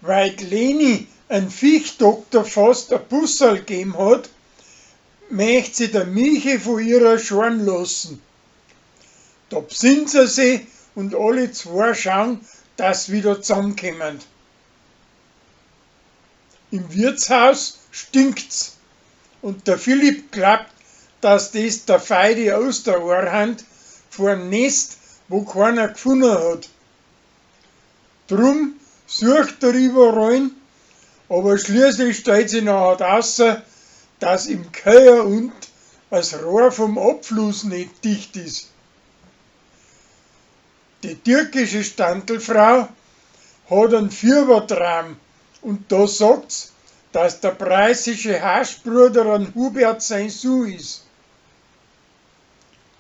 Weil d'Leni an Viechdoktor fast a Busserl geben hat, möcht si der Michi vo ihrer schoaren lassen. Da bsinnt se si und alle zwoa schaun, dass wieder zammkemment. Im Wirtshaus stinkt's und der Philipp glaubt, dass des der feide Osteroar hant vorm Nest, wo keiner gfunnen hat. Drum sucht er überall, aber schließlich stellt sich nachher außer, dass im Keller unt as Rohr vom Abfluss net dicht is. Die türkische Standlfrau hat einen Fiebertraum und da sagt's, dass der preußische Haschbruder an Hubert sein Sohn is.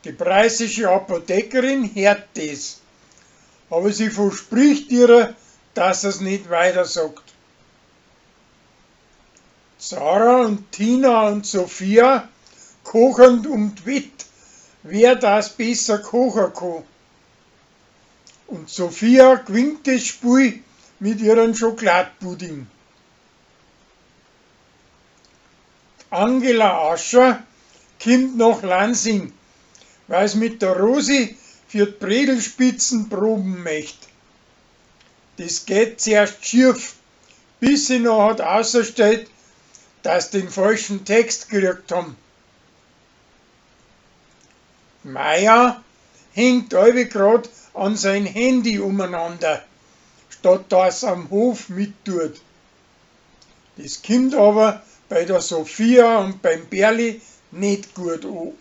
Die preußische Apothekerin hört des, aber sie verspricht ihrer, dass er's nicht weiter sagt. Sarah und Tina und Sophia kochen um d'Wett, wer das besser kochen kann. Und Sophia gewinnt das Spiel mit ihrem Schokoladpudding. Angela Ascher kommt nach Lansing, weil's mit der Rosi für d'Bredelspitzen proben möcht. Das geht zuerst schief, bis sie nachher außerstellt, dass den falschen Text gekriegt haben. Meier hängt allweil grad an sein Handy umeinander, statt dass am Hof mittut. Das kommt aber bei der Sophia und beim Berli net gut o.